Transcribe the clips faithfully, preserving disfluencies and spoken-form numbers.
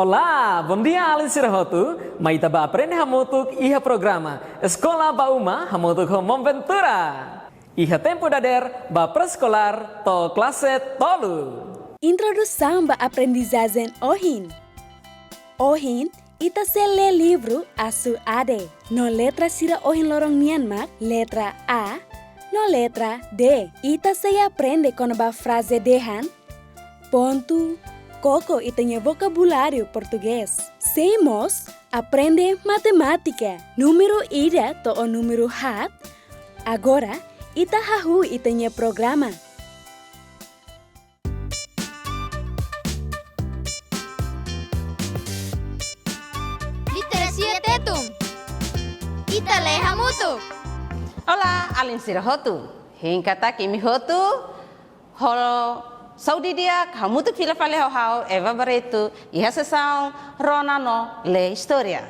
Olá, bondia alin sira hotu, mai ita bá aprende hamutuk iha programa Eskola ba Uma hamutuk ho Maun Ventura. Iha tempu dadeer ba pré-eskolár to'o klase tolu. Introdusaun ba aprendizajen ohin. Ohin, ita sei lee livru Asu Ade, no letra sira ohin loron nian mak letra A, no letra D. Ita sei aprende kona-ba fraze dehan, pontu, koko ita-nia vokabuláriu portugés. Sei mós aprende matemátika, númeru ida to'o númeru haat. Agora, ita hahú ita-nia programa. Literasia Tetun. Ita lee hamutuk. Olá, alin sira hotu. Hein katak imi hotu ho saúde di'ak, hamutuk fila fali ho ha'u, Eva Barreto, iha sesaun rona no lee istória.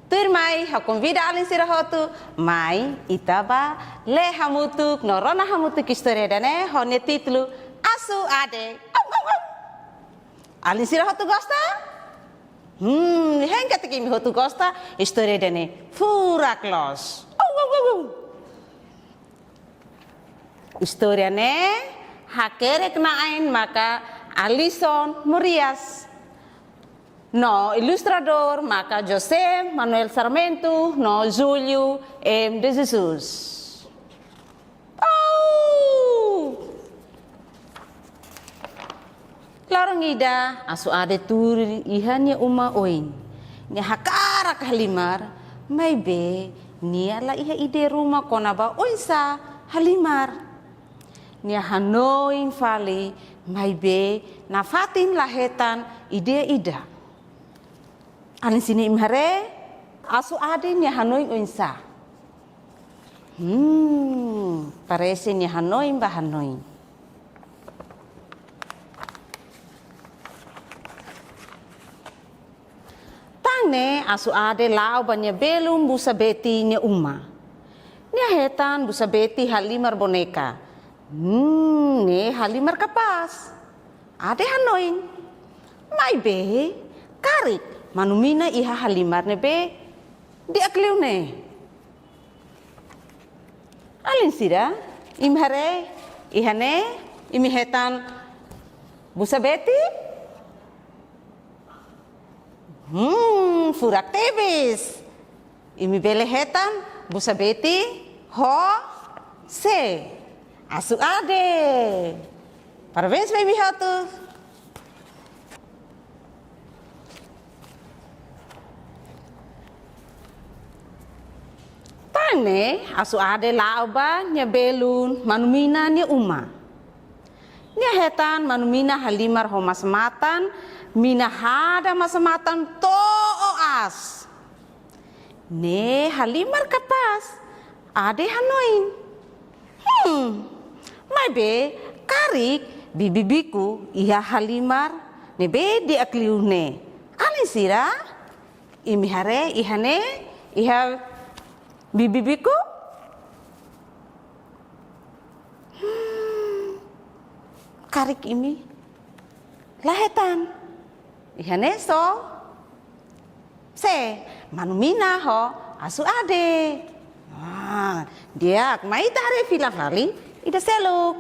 Tuirmai, ha'u konvida alin sira hotu, mai ita bá lee hamutuk no rona hamutuk istória ida-ne'e ho nia títulu Asu Ade. Au, au, au. Alin sira hotu gosta? Hmm, hein katak imi hotu gosta istória ida-ne'e. Furak loos. Au, au, au, au. Istória ne'e hakerek-na'in maka Alison Morias. No ilustradór maka José Manuel Sarmento no Júlio M. de Jesus. Au! Loron ida, Asu Ade tuur iha nia uma oin. Nia hakarak halimar, maibé nia la iha ideia ruma kona-ba oinsá halimar. Nia hanoin fali, maibé nafatin la hetan ideia ida. Alin sira, imi haree, Asu Ade nia hanoin oinsá? Hmm, parese nia hanoin ba hanoin. Tan ne'e Asu Ade la'o ba nia belun Busa Beti nia uma. Nia hetan Busa Beti halimar boneka. Hmm, ne'e halimar kapás. Ade hanoin. Maibé, karik, manu-mina iha halimar ne'ebé di'ak liu ne'e. Alin sira, imi haree, iha ne'e, imi hetan Busa Beti? Hmm, furak tebes. Imi bele hetan Busa Beti ho sé? Asu Ade. Parabéns ba imi hotu. Tan ne'e, Asu Ade la'o ba nia belun manu-mina nia uma. Nia hetan manu-mina halimar ho masa-matan, mina hada masa-matan to'o aas. Ne'e halimar kapás, Ade hanoin. Hmm, maibé karik bibi-biku iha halimar ne'ebé di'ak liu ne'e. Alin sira, imi haree iha ne'e, iha bibi-biku? Hmm, karik imi la hetan. Iha ne'e só sé? Manu-mina ho Asu Ade. Ah, di'ak, mai ita haree fila fali ida seluk.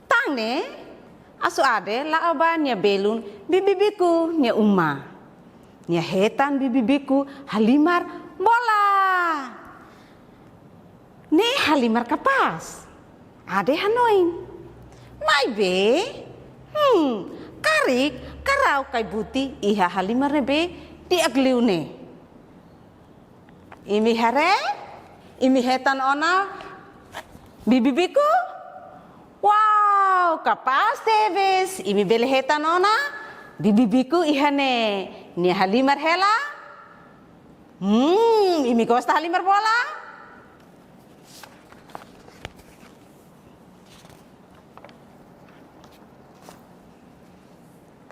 Tan ne'e, Asu Ade la'o ba nia belun bibi-biku nia uma. Nia hetan bibi-biku halimar bola. Ne'e halimar kapás, Ade hanoin. Maibé, hmm, karik karau kai-buti iha halimar ne'ebé di'ak liu ne'e. Imi haree, imi hetan ona bibi-biku? Wow, kapás tebes. Imi bele hetan ona bibi-biku iha ne'e. Nia halimar hela? Hmm, imi gosta halimar bola?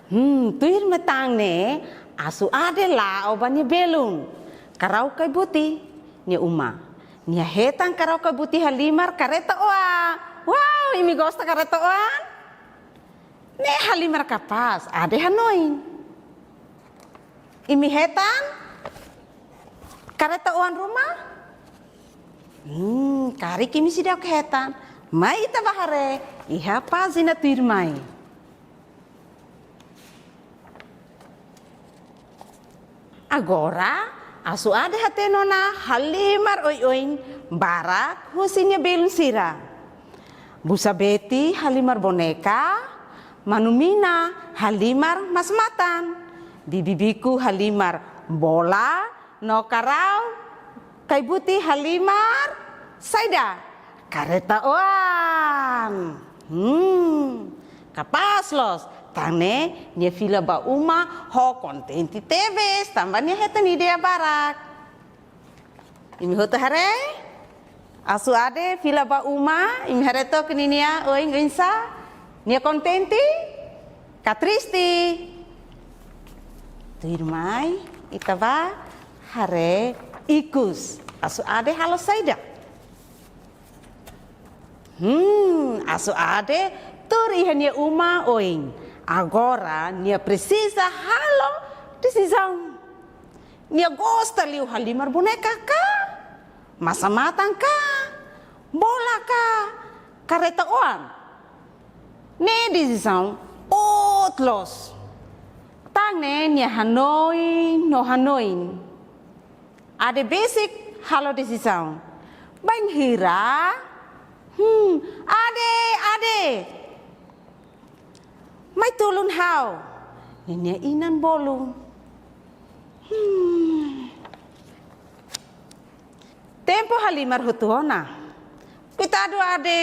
Hmm, tuirmai tan ne'e, Asu Ade la'o ba nia belun karau kai-buti nia uma. Nia hetan karau kai-buti halimar kareta oan. Wow, imi gosta kareta oan? Ne'e halimar kapás, Ade hanoin. Imi hetan kareta oan ruma? Hmm, karik imi seidauk hetan. Mai ita bá haree iha pájina tuirmai. Agora, Asu Ade hatene ona halimar oioin barak husi nia belun sira. Busa Beti halimar boneka, Manu Mina halimar masa-matan, Bibi Biku halimar bola, no Karau Kaibuti halimar saida? Kareta oan. Hmm, kapás loos. Tan ne'e nia fila ba uma ho kontente tebes, tanba nia hetan ideia barak. Imi hotu haree? Asu Ade fila ba uma, imi haree took ninia oin oinsá? Nia kontente ka triste? Tuirmai, ita bá haree ikus. Asu Ade halo saida? Hmm, Asu Ade tuur iha nia uma oin. Agora nia presiza halo desizaun. Nia gosta liu halimar boneka ka? Masa-matan ka? Bola ka? Kareta oan? Ne'e desizaun boot loos. Tan ne'e nia hanoin no hanoin. Ade besik halo desizaun. Bainhira? Hmm, Ade, Ade. Mai tulun ha'u. Ninia inan bolu. Hmm. Tempu halimar hotu ona. Koitadu Ade.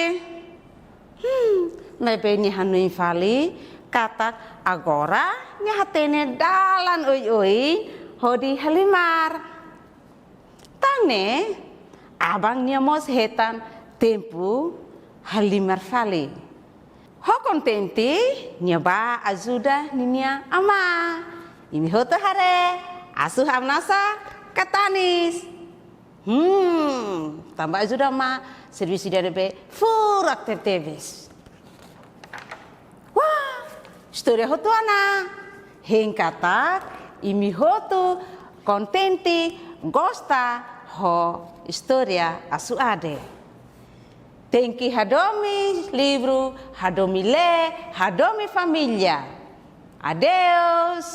Hmm, maibé nia hanoin fali katak agora nia hatene dalan oioin hodi halimar. Tan ne'e, aban nia mós hetan tempu halimar fali. Ho kontente, nia bá ajuda ninia amá. Imi hotu haree, Asu hamnasa ka tanis? Hmm, tanba ajuda amá, servisu ida ne'ebé furak tebetebes. Wah, istória hotu ona. Hein katak imi hotu kontente, gosta ho istória Asu Ade. Tenke hadomi livru, hadomi lee, hadomi família. Adeus.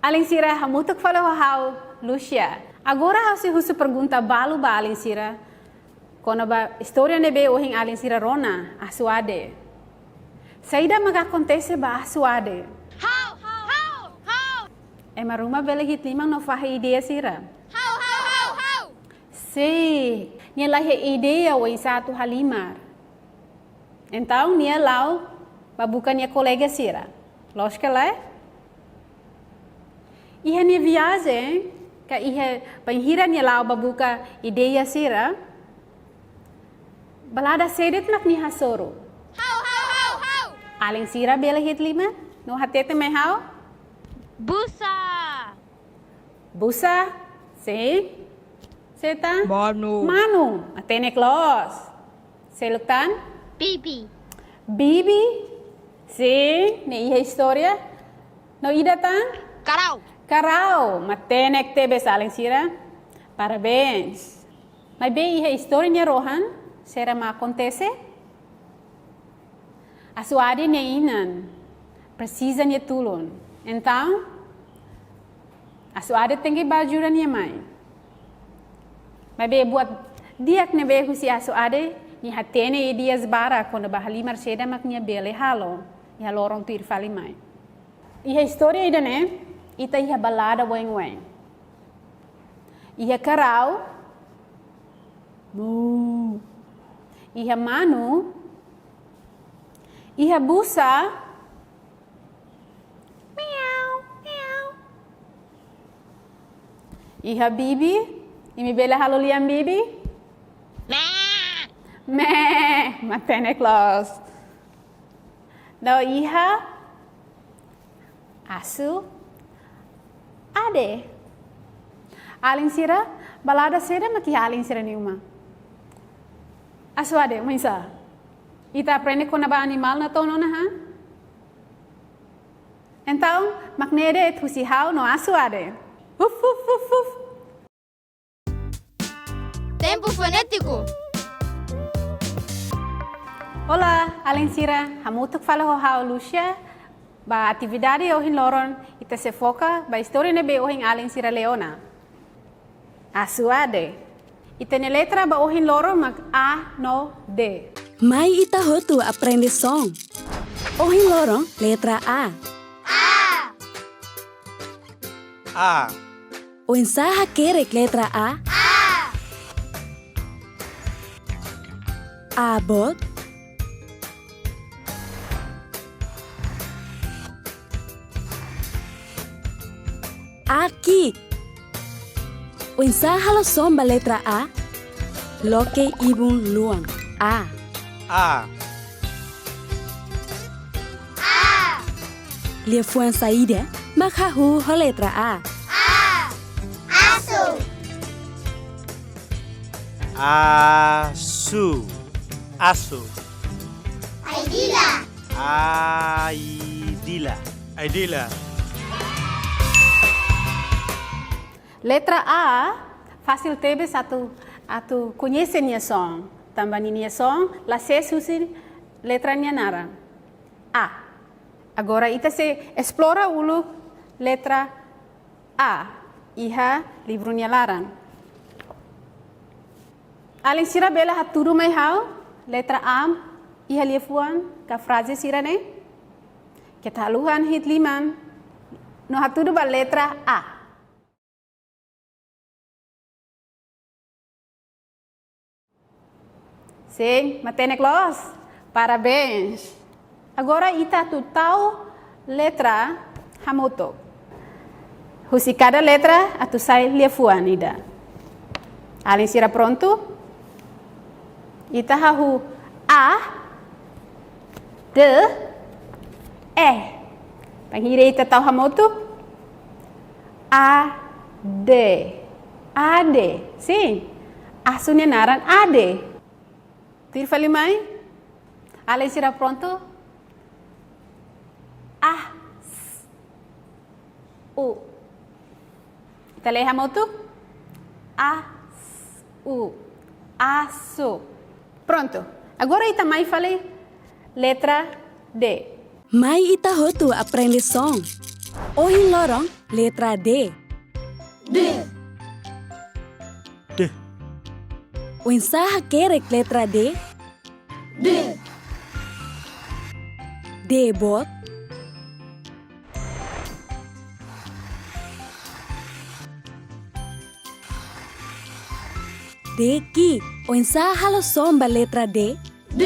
Alin sira, hamutuk fali ho ha'u, Lucia. Agora ha'u sei husu pergunta balu ba alin sira kona-ba istória ne'ebé ohin alin sira rona, Asu Ade. Saida mak akontese ba Asu Ade? Ha'u, ha'u, ha'u, ha'u. Ema ruma bele hi'it liman no fahe ideia sira. Ha'u, ha'u, ha'u, ha'u. Sei, nia la iha ideia oinsá atu halimar. Entaun nia la'o bá buka nia kolega sira. Loos ka lae? Iha nia viajen, ka iha bainhira nia la'o bá buka ideia sira, balada sé de'it mak nia hasoru? Ha'u, ha'u, ha'u, ha'u. Alin sira bele hi'it liman no hatete mai ha'u? Busa. Busa, sei. Sé tan? Manu. Manu, matenek loos. Seluk tan? Bibi. Bibi, sei, ne'e iha istória. No ida tan? Karau. Karau, matenek tebes alin sira. Parabéns. Maibé iha istória nia rohan, saida mak akontese? Asu Ade nia inan presiza nia tulun. Entaun, Asu Ade tenke bá ajuda nia mai. Maibé buat di'ak ne'ebé husi Asu Ade, nia hatene ideias barak kona-ba halimar saida mak nia bele halo iha loron tuir fali mai. Iha istória ida-ne'e, ita iha balada oioin. Iha karau, mu. Iha manu, iha busa, miau, miau. Iha bibi, imi bele halo lian bibi? Mé. Mé, matenek loos. No iha Asu Ade. Alin sira, balada saida mak iha alin sira-nia uma? Asu Ade, oinsá? Ita aprende kona-ba animál natoon ona, ha? Entaun, mak ne'e de'it husi ha'u no Asu Ade. Uf, uf, uf, uf. Tempu fonétiku. Olá, alin sira, hamutuk fali ho ha'u Lucia. Ba atividade ohin loron, ita sei foka ba istória ne'ebé ohin alin sira lee ona. Asu Ade. Ita-nia letra ba ohin loron mak A no D. Mai ita hotu aprende son. Ohin loron, letra A. A. A. Oinsá hakerek letra A? A. A boot. A ki'ik. Oinsá halo son ba letra A? Loke ibun luan. A. A. A. Liafuan saida mak hahú ho letra A? A. Asu. Asu. Asu. Ai-dila. Ai-dila. Ai-dila. Letra A, fasil tebes atu, atu koñese nia son. Tanba ninia son la sees husi letra nia naran. A. Agora ita sei esplora uluk letra A iha livru nia laran. Alin sira bele hatudu mai ha'u letra A iha liafuan ka fraze sira-ne'e? Keta haluha hi'it liman no hatudu ba letra A. Sin, matenek loos. Parabéns. Agora ita atu tau letra hamutuk. Husi kada letra atu sai liafuan ida. Alin sira prontu? Ita hahú A, D, E. Bainhira ita tau hamutuk. A, D. Ade. Sin. Asu nia naran Ade. Tuir fali mai. Alin sira prontu? A, S, U. Ita lee hamutuk? A, S, U. Asu. Prontu. Agora ita mai fali letra D. Mai ita hotu aprende son. Ohin loron, letra D. D. D. Oinsá hakerek letra D? D. D boot. D ki'ik. Oinsá halo son ba letra D? D.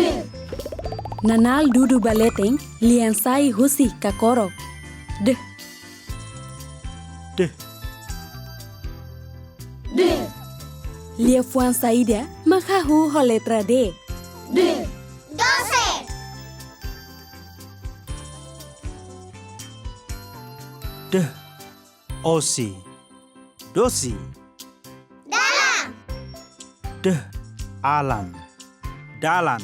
Nanál dudu ba leten, lian sai husi kakorok. D. D. D. Liafuan saida mak hahú ho letra D? D. Dose. D. Osi. Dosi. Dalan. D. Alan. Dalan.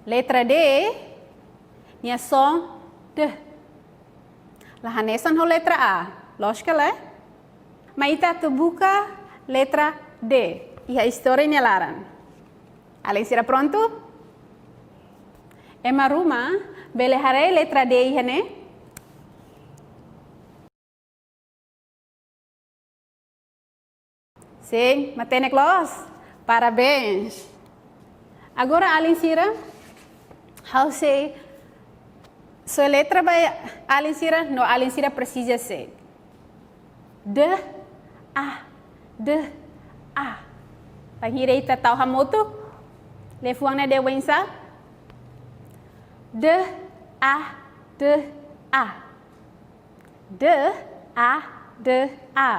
Letra D nia son D. La hanesan ho letra A. Loos ka lae? Mai ita atu buka letra D iha istória nia laran. Alin sira prontu? Ema ruma bele haree letra D iha ne'e? Sin, matenek loos. Parabéns. Agora alin sira, ha'u sei soletra ba alin sira, no alin sira presiza sees. D, A, D, A. Bainhira ita tau hamutuk, liafuan ne'e dehan oinsá? D, A, D, A. D, A, D, A.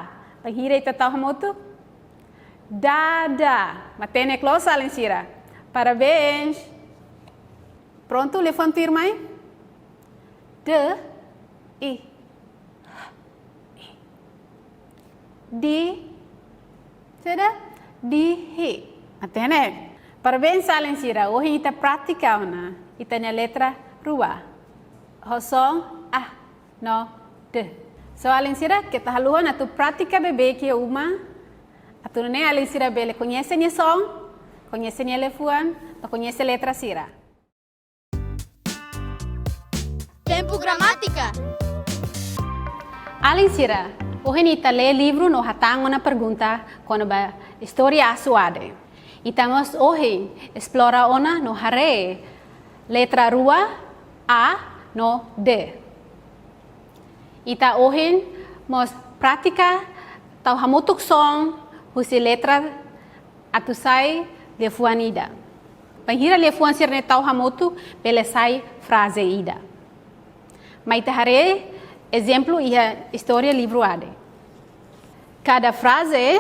Bainhira ita tau hamutuk? Dada. Matenek loos alin sira. Parabéns. Prontu, liafuan tuirmai? D, I, H, I. Di, saida? Dihi. Matenek. Parabéns alin sira. Ohin ita pratika ona. Ita-nia letra rua. Ho son A no D. So alin sira, keta haluha atu pratika beibeik iha uma. Atu nune'e alin sira bele koñese nia son, koñese nia liafuan, no koñese letra sira. Tempu gramátika. Alin sira, ohin ita lee livru no hatán ona pergunta kona-ba istória Asu Ade. Ita mós ohin esplora ona no haree letra rua, A no D. Ita ohin mós pratika tau hamutuk son husi letra atu sai liafuan ida. Bainhira liafuan sira-ne'e tau hamutuk, bele sai fraze ida. Mai ita haree ezemplu iha istória livru Ade. Kada fraze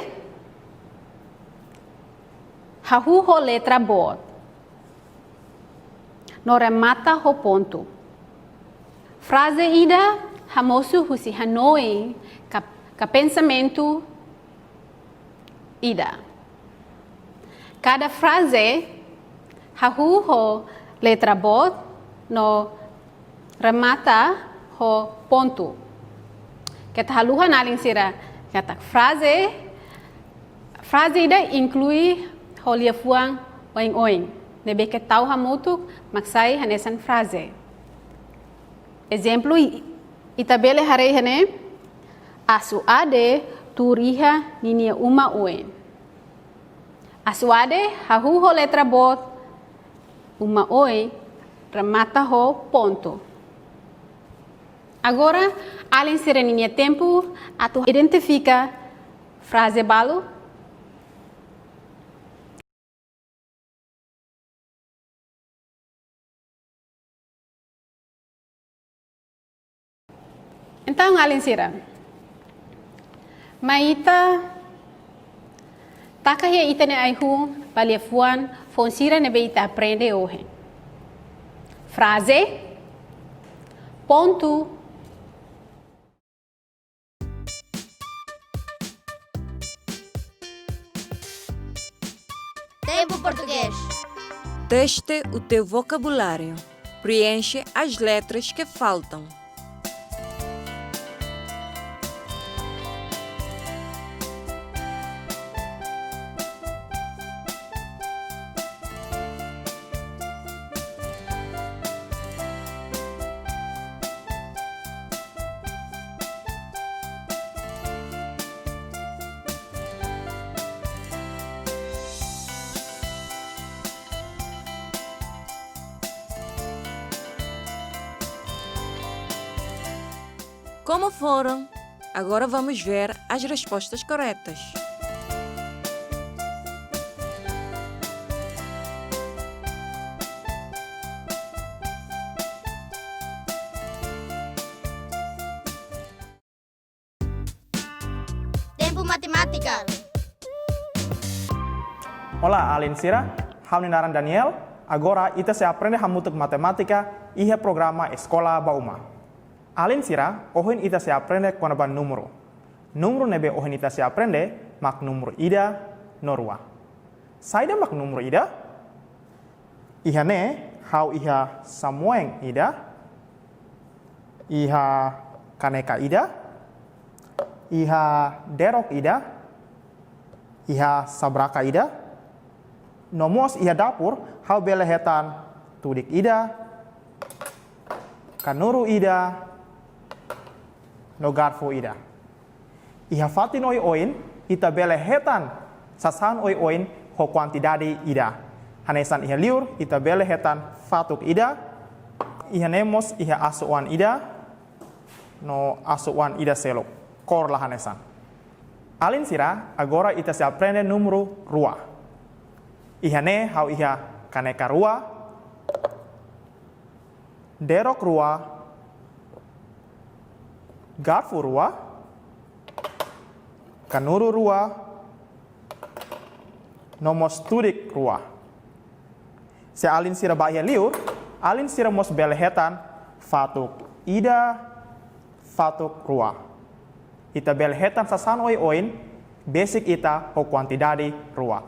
hahú ho letra boot no remata ho pontu. Fraze ida hamosu husi hanoin ka, ka pensamentu ida. Kada fraze hahú ho letra boot no remata ho pontu. Keta haluha alin sira katak fraze, fraze ida inklui ho liafuan oin-oin ne'ebé ke tau hamutuk mak sai hanesan fraze. Ezemplu, i-, ita bele haree iha ne'e, Asu Ade tuur iha ninia uma oin. Asu Ade hahú ho letra boot, uma oin, remata ho pontu. Agora, alin sira ninia tempu atu identifika fraze balu. Entaun, alin sira, mai ita taka iha ita-nia ai-hun ba liafuan foun sira ne'ebé ita aprende ohin. Fraze, pontu. Tempu portugés. Teste o teu vocabulário. Preenche as letras que faltam. Como foram? Agora vamos ver as respostas corretas. Tempu matemátika. Olá, alin sira. Ha'u-nia naran Daniel. Agora ita sei aprende hamutuk matemátika iha programa Eskola ba Uma. Alin sira, ohin ita sei aprende kona-ba númeru. Númeru ne'ebé ohin ita sei aprende mak númeru ida no rua. Saida mak númeru ida? Iha ne'e, ha'u iha samoeng ida, iha kaneka ida, iha derok ida, iha sabraka ida, no mós iha dapur, ha'u bele hetan tudik ida, kanuru ida, no garfu ida. Iha fatin oioin, ita bele hetan sasán oioin ho kuantidade ida. Hanesan iha liur, ita bele hetan fatuk ida. Iha ne'e mós iha asu-oan ida, no asu-oan ida seluk. Kór la hanesan. Alin sira, agora ita sei aprende númeru rua. Iha ne'e ha'u iha kaneka rua, derok rua, garfu rua, kanuru rua, no mós tudik rua. Se alin sira bá iha liur, alin sira mós bele hetan fatuk ida, fatuk rua. Ita bele hetan sasán oioin besik ita ho kuantidade rua.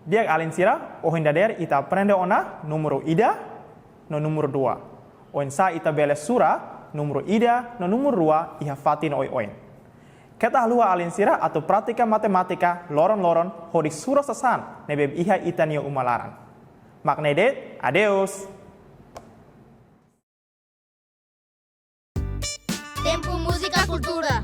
Di'ak alin sira, ohin dadeer ita aprende ona númeru ida, no númeru dua. Oinsá ita bele sura númeru ida no númeru dua iha fatin oioin. Keta haluha alin sira atu pratika matemátika loron-loron hodi sura sasán ne'ebé iha ita-nia uma laran. Mak ne'e de'it, adeus! Tempu Múzika Kultura.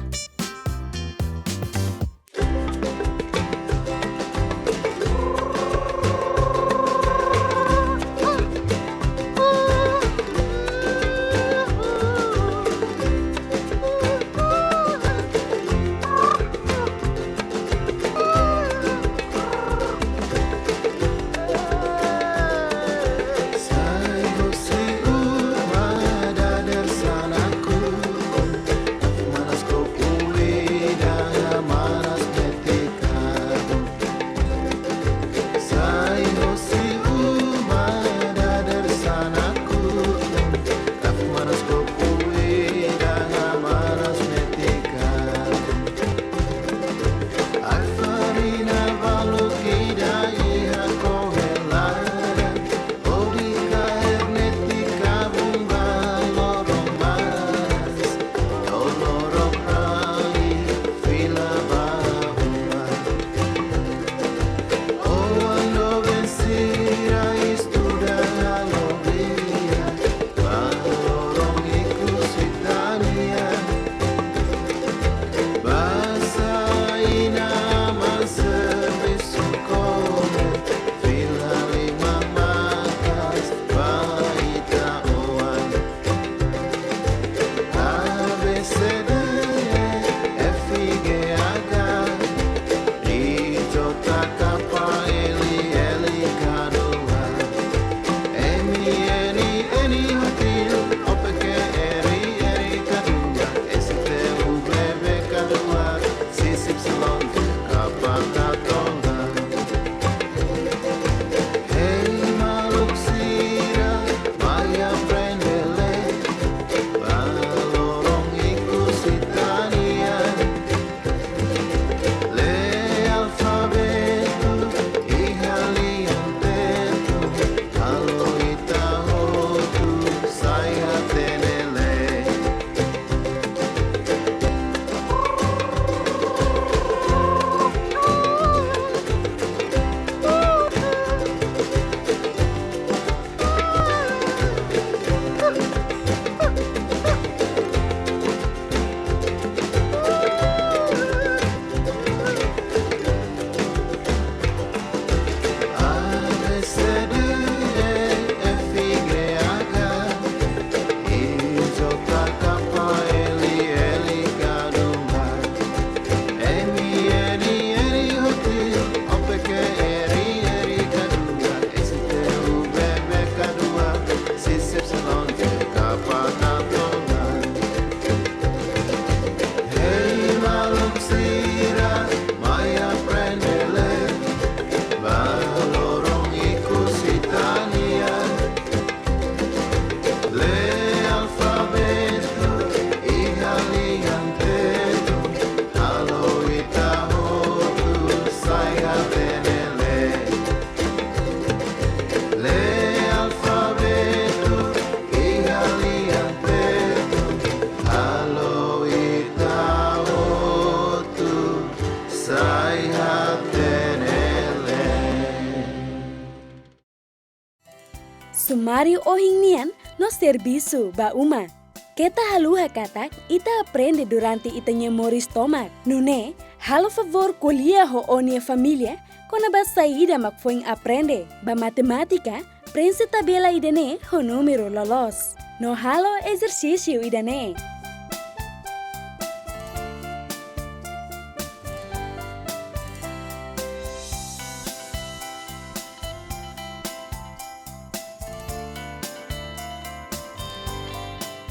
Sumáriu ohin nian no servisu ba uma. Keta haluha katak ita aprende durante ita-nia moris tomak. Nune'e, halo favór ko'alia ho ó-nia família kona-ba saida mak foin aprende. Ba matemátika, prenxe tabela ida-ne'e ho númeru loloos. No halo ezersísiu ida-ne'e.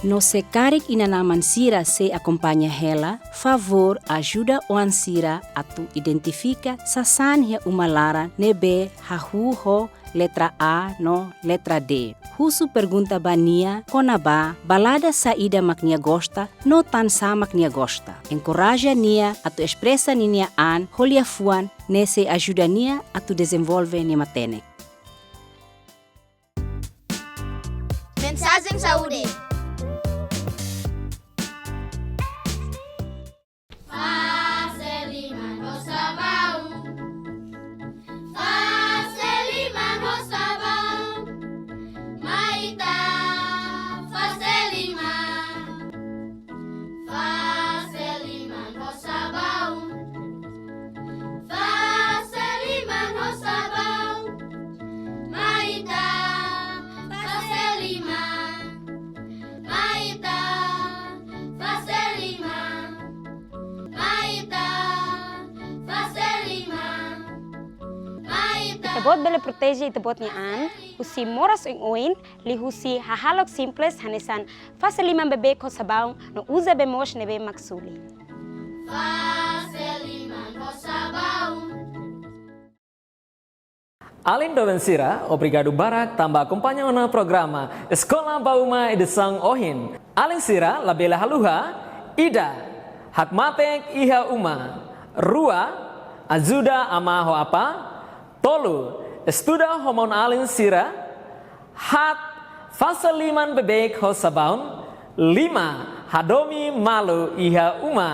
No se karik inan-aman sira sei akompaña hela, favór ajuda oan sira atu identifika sasán iha uma laran ne'ebé hahú ho letra A no letra D. Husu pergunta ba nia kona-ba balada saida mak nia gosta no tansá mak nia gosta. Enkoraja nia atu espresa ninia an ho liafuan, ne'e sei ajuda nia atu dezenvolve nia matenek. Mensajen saúde. Fase liman ho sabaun. Fase liman ho sabaun. Mai ita fase liman. Fase liman ho sabaun. Fase liman ho sabaun. Mai ita fase liman. Mai ita fase liman. Mai ita fase liman. Mai ita. Ita-boot bele proteje ita-boot nia an husi moras oioin, liuhusi hahalok simples hanesan fase liman beibeik ho sabaun no uza bee moos ne'ebé mak suli. Fase liman ho sabaun. Alin doben sira, obrigadu barak tanba akompaña ona programa Eskola ba Uma edisaun ohin. Alin sira labele haluha: ida, hakmatek iha uma; rua, ajuda amá ho apá; tolu, estuda ho maun-alin sira; haat, fase liman beibeik ho sabaun; lima, hadomi malu iha uma.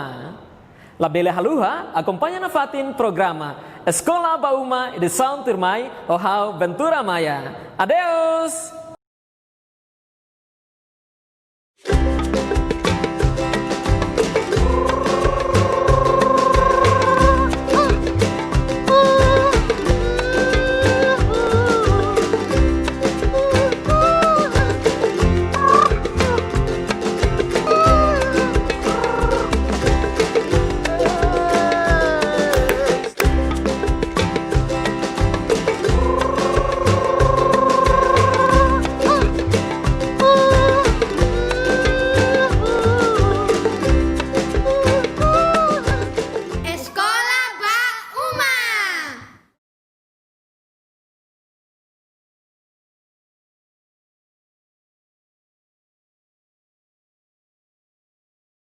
Labele haluha, akompaña nafatin programa Eskola ba Uma edisaun tuirmai ho ha'u, Ventura Maia. Adeus!